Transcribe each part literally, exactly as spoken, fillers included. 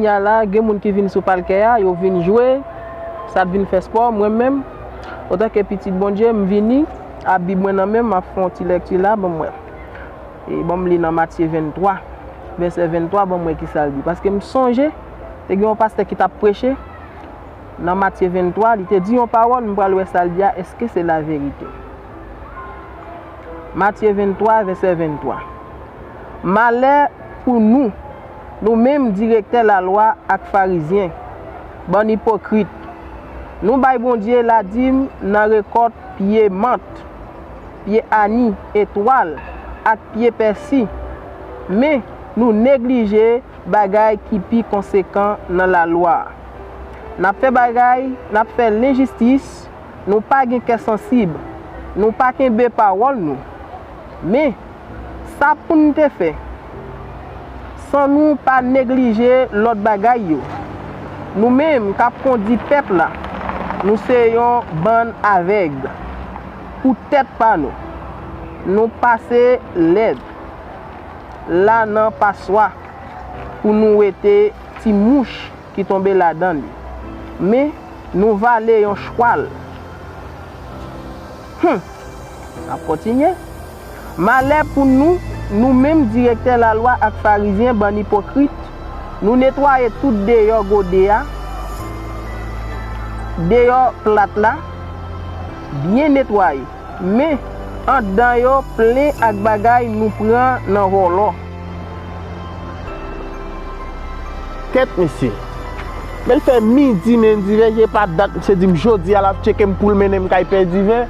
Kounye a la, gen moun ki vin sou palkè a, yo vin jwe, sa t vin fè spò, mwen menm, antanke pitit Bondye, m vini, ak Bib mwen nan men m, m ap fè yon ti lèkti la, ban m wè. E ban m li nan Matye venntwa, vèsè venntwa, ban m wè kisa l di. Paske m sonje, te gen yon pastè ki t ap preche nan Matye venntwa, li te di yon pawòl, m pral wè sa l di a, èske se laverite? Matye venntwa, vèsè venntwa. Malè pou nou, nou menm direktè lalwa ak Farizyen, bann ipokrit! Nou bay Bondye ladim nan rekòt pye mant, pye ani, etwal, ak pye pèsi, men nou neglije bagay ki pi konsekan nan lalwa a. N ap fè bagay, n ap fè lenjistis, nou pa gen kè sansib, nou pa kenbe pawòl nou. Men, sa pou n te fè, san nou pa neglije lòt bagay yo? Nou menm k ap kondi pèp la, nou se yon bann avèg pou tèt pa nou. Nou pase lèd la nan paswa pou nou wete ti mouch ki tonbe ladan li. Men, nou vale yon chwal. Hum! N ap kontinye. Malè pou nou, nou menm direktè lalwa ak Farizyen, bann ipokrit! Nou netwaye tout deyò gode a, deyò plat la, byen netwaye. Men, anndan yo plen ak bagay nou pran nan vòlò. Kèt mesye. Men l fè midi, men divèje pa dat, misye di m jodi a l ap tcheke m pou l mennen m kay Pè Diven,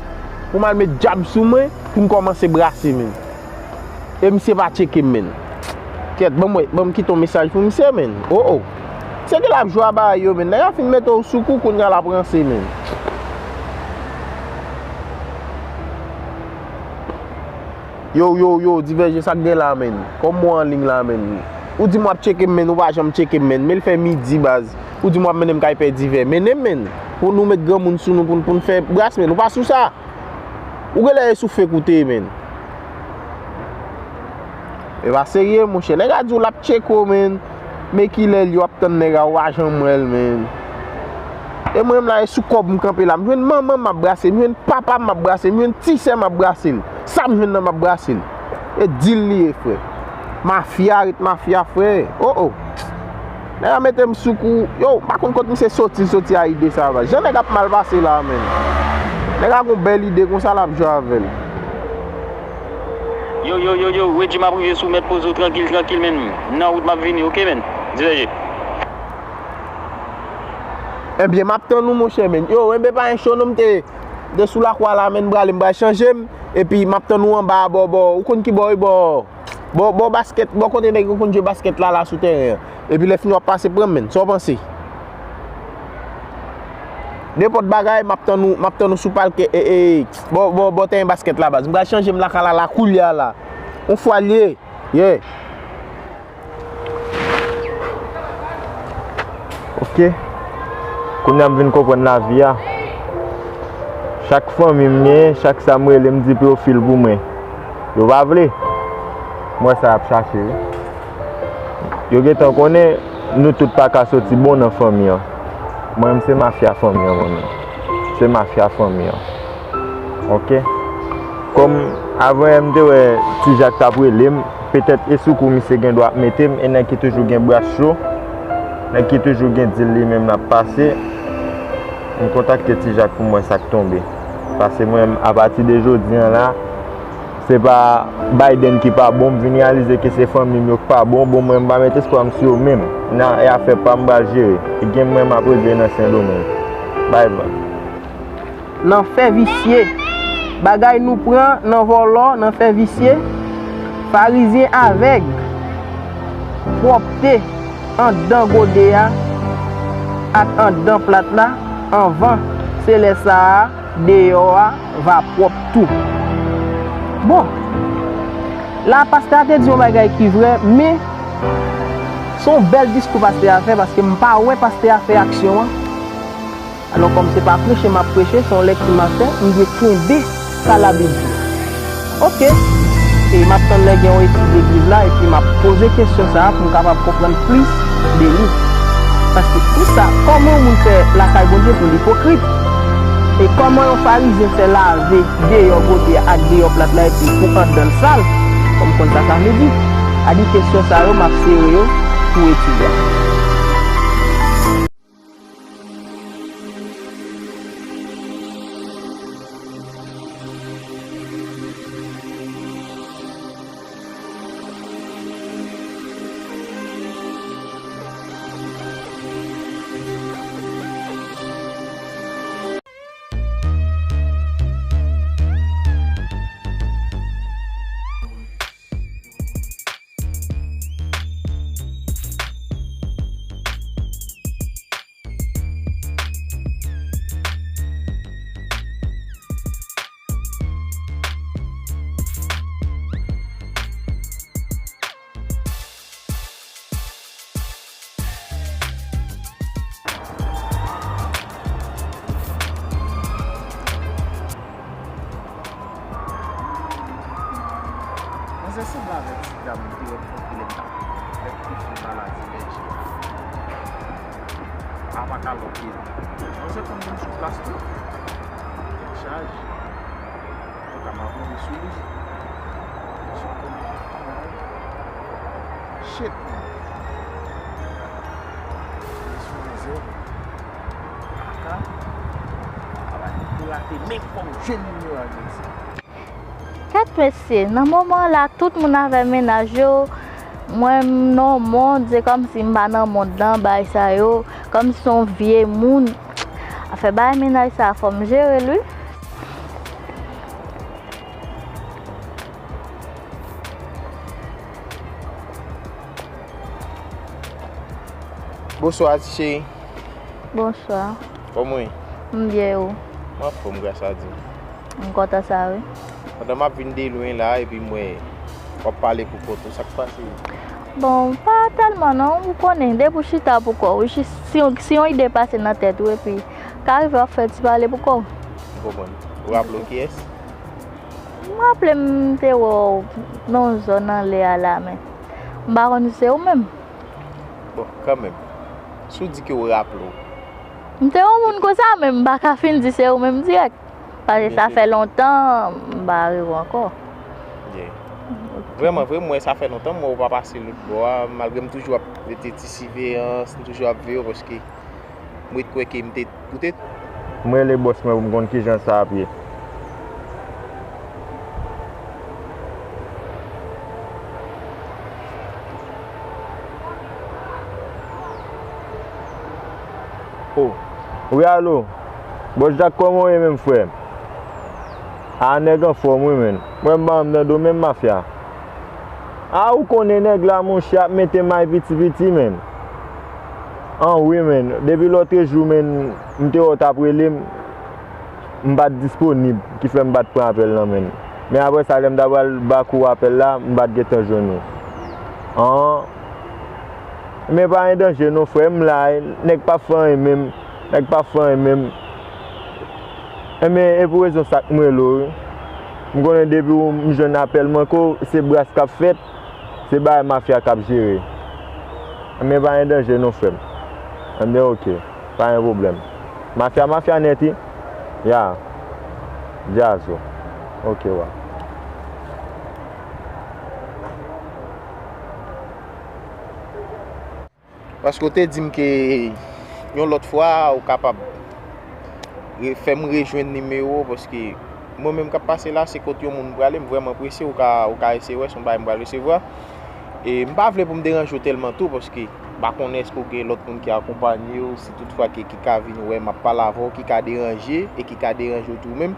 pou m al met djab sou mwen, pou m kòmanse brase, men. E misye pa tcheke m, men. Kèt, ban m wè, ban m kite yon mesaj pou misye, men. Oh, oh. Se gen l ap jwe a bagay yo, men. Nèg la fin mete w sou kou, kounye a l ap ranse, men. Yo, yo, yo, Divèje, sa k gen la, men? Kòm mwen an liy la, men. Ou di m w ap tcheke m, men, ou pa janm tcheke m, men. Men l fè midi, baz. Ou di m w ap mennen m kay Pè Diven. Mennen m, men. Pou nou met granmoun sou nou, pou n, pou n fè bras, men. Ou pa sou sa. Ou genlè e sou fake ou te ye, men. E pa serye, monchè. Nèg la di w l ap tcheke w, men. Men kilè l ye w ap tann nèg la, ou pa janm wè l, men. E mwen menm la, e sou kòb m kanpe la. M jwenn manman m, m ap brase l. M jwenn papa m, m ap brase l. M jwenn ti sè m, m ap brase l. Sa m jwenn nan, m ap brase l. E dil li ye, frè. Mafya ret mafya, frè. Oh, oh. Nèg la mete m sou kou. Yo, m pa konn kot misye soti, l soti a ide sa, baz. Jan nèg ap mal pase la, men. Nèg la gon bèl ide konsa, l ap jwe avè l. Yo, yo, yo, yo, Wedji, m ap rive sou, mèt poze w trankil, trankil, men. M nan wout, m ap vini, oke, men. Divèje. Ebyen, m ap tann ou, monchè, men. Yo, enben, pa gen cho non, m te, m te sou lakwa la, men, m prale, m pral chanje m, epi m ap tann ou anba a bò, bò, ou konn ki bò, wi, bò, bò, bò baskèt, bò kote nèg yo konn jwe baskèt la, la sou tèren an. Epi lè fini w ap pase pran m, men. Sa w panse? Nenpòt bagay, m ap tann ou, m ap tann ou sou palkè, e, e, bò, bò, bò tèren baskèt la, baz. M pral chanje m lakay la, la, koulye a la. On fwa l ye. Yeah. Ok. Kounye a m vin konprann lavi a. Chak fanmi m genyen, chak sa m rele, m di pou yo fil pou mwen. Yo pa vle. M wè sa y ap chache, wi. Yo gentan konnen nou tout pa ka soti bon nan fanmi an. Mwen menm se mafya fanmi an, mwen menm. Se mafya fanmi an. Ok. Kòm avan yè m te wè Ti Jak t ap rele m, petèt e sou kou misye gen dwa ap mete m, e nèg ki toujou gen bras cho, nèg ki toujou gen dil li menm l ap pase, m kontakte Ti Jak pou m wè sa k tonbe. Paske mwen menm, apati de jodi an la, se pa Biden ki pa bon, m vin reyalize ke se fanmi m yo k pa bon, bon, mwen m pa met espwa m sou yo menm. Nan e afè pa m, m pral jere. E gen mwen m ap regle nan Sendomeng. Bye bye. Nan fè visye. Bagay nou pran nan vòlò, nan fè visye. Farizyen avèg. Pwòpte anndan gode a ak anndan plat la anvan, se lè sa a deyò a va pwòp tou. Bon, la pastè a te di yon bagay ki vrè, men se yon bèl diskou pastè a fè, paske m pa wè pastè a fè aksyon an. Alò, kòm se pa preche m ap preche, se yon lèkti m ap fè, m dwe kenbe sa Labib di. Ok. E m ap tann lè gen yon etid legliz la, epi m ap poze kesyon sa a pou m kapab konprann plis de li. Paske pou sa, kòman yon moun fè lakay Bondye pou l ipokrit? E kòman yon farizyen fè lave deyò bwote a ak deyò plat la epi pou anndan l sal? Fò m konn sa sa vle di. A di kesyon sa yo, m ap sere yo pou etid la. Manzè sanble avèk ti dam ki wè fòk li lè t ap fè konfli maladi vèje a. A pa ka lòk li. Manzè konn moun sou plas tou. Tèt chaje. Antouka, m ap mouri sou li. Shit, man. Li sou manzè. Kaka. Travay pou rate, men fò m jwenn nimewo a Grace. Kèt mesye, nan moman la, tout moun avè mennaj yo, mwen m nan yon mond, se kòmsi m pa nan mond lan, bagay sa yo, kòmsi se yon vye moun. Afè bagay mennaj sa, fò m jere l, wi. Bonswa, ti cheri. Bonswa. Kòman w ye? M byen, e ou? M anfòm, gras a Dye. M kontan sa, wi. Pandan m ap vin de lwen la, epi m wè w ap pale pou kont ou, sa k pase? Bon, pa tèlman non, ou konnen, depi w chita pou kò w, si, si yon, si yon ide pase nan tèt ou, epi ka rive w ap fè ti pale pou kò w. M konprann. Ou raple w kiyès? M raple m te wè w nan yon zòn anlè a la, men m pa konn si se ou menm. Bon, kanmenm, si w di ke w raple w. M te yon moun konsa, men m pa ka fin di se ou menm dirèk. Paske sa fè lontan, m pa rive ankò. Yeah. Vrèman vre, m wè sa fè lontan, m wè w pa pase lòt bò a, malgre m toujou ap mete ti siveyans, m toujou ap veye w, paske m ret kwè ke m te, poutèt. M rele bòs mwen pou m konn kijan sa ap ye. Oh, wi, alo. Bòs Jak, kòman w ye menm, frè? A, nèg anfòm, wi, menn. Mwen, m pa janm tande w menm, mafya. A, ou konnen nèg la, monchè, ap mete may piti piti, menn. An, wi, menn. Depi lòtrejou, menn, m te wè w t ap rele m. M pa t disponib, ki fè m pa t pran apèl nan men l. Men apre sa, lè m ta pral bak ou apèl la, m pa t gentan jwenn ou. An. Men pa gen danje non, frè, m la, nèg p ap fè anyen menm, nèg p ap fè anyen menm. Enben, e pou rezon sa k m rele w, wi. M konnen depi w, m jwenn apèl mwen, ko, se bras k ap fèt, se bagay mafya k ap jere. Enben, pa gen danje non, frè m. Enben, oke. Pa gen pwoblèm. Mafya, mafya nèt, wi. Ya. Djazo. Oke, wa. Paske w te di m ke yon lòt fwa, ou kapab re-, fè m rejwenn nimewo w, paske mwen menm k ap pase la, se kote yon moun prale, m vrèman prese, ou ka, ou ka eseye wè, se yon bagay m pral resevwa. E m pa vle pou m deranje w tèlman tou, paske m pa konnen èske w gen lòt moun ki akonpanye w, si toutfwa ke ki ka vin wè m ap pale avè w, ki ka deranje, e ki ka deranje w tou menm.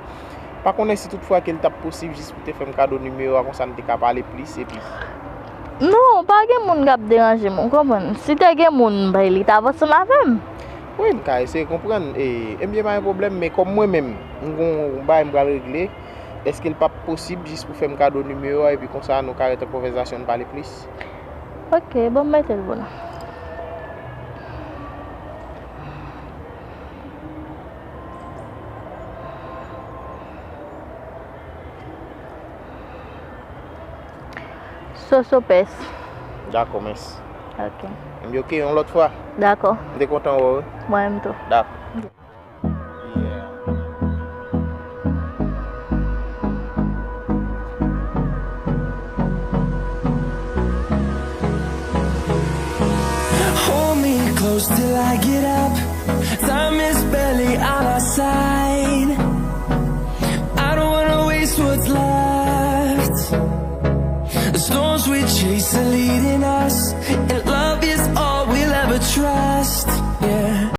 M pa konnen si toutfwa ke l t ap posib jis pou te fè m kado nimewo a, konsa n te ka pale plis, epi. Non, pa gen moun k ap deranje m, ou konprann? Si te gen moun, bay, li t ap ansanm avè m. Wi, m ka eseye konprann. E, ebyen, pa gen pwoblèm, men kòm mwen menm, m gon bagay m pral regle, èske l p ap posib jis pou fè m kado nimewo a, epi konsa nou ka ret an konvèzasyon, n pale plis? Oke, bon, m mete l pou nou. Soso pès. Dakò, mèsi. Ok. M di ok, yon lòt fwa. Dakò. M te kontan wè w wi. Mwen menm tou. Dakò. Yeah. Hold me close till I get up. Time is barely on our side. I don't wanna waste what's left. The storms we chase are leading us, and love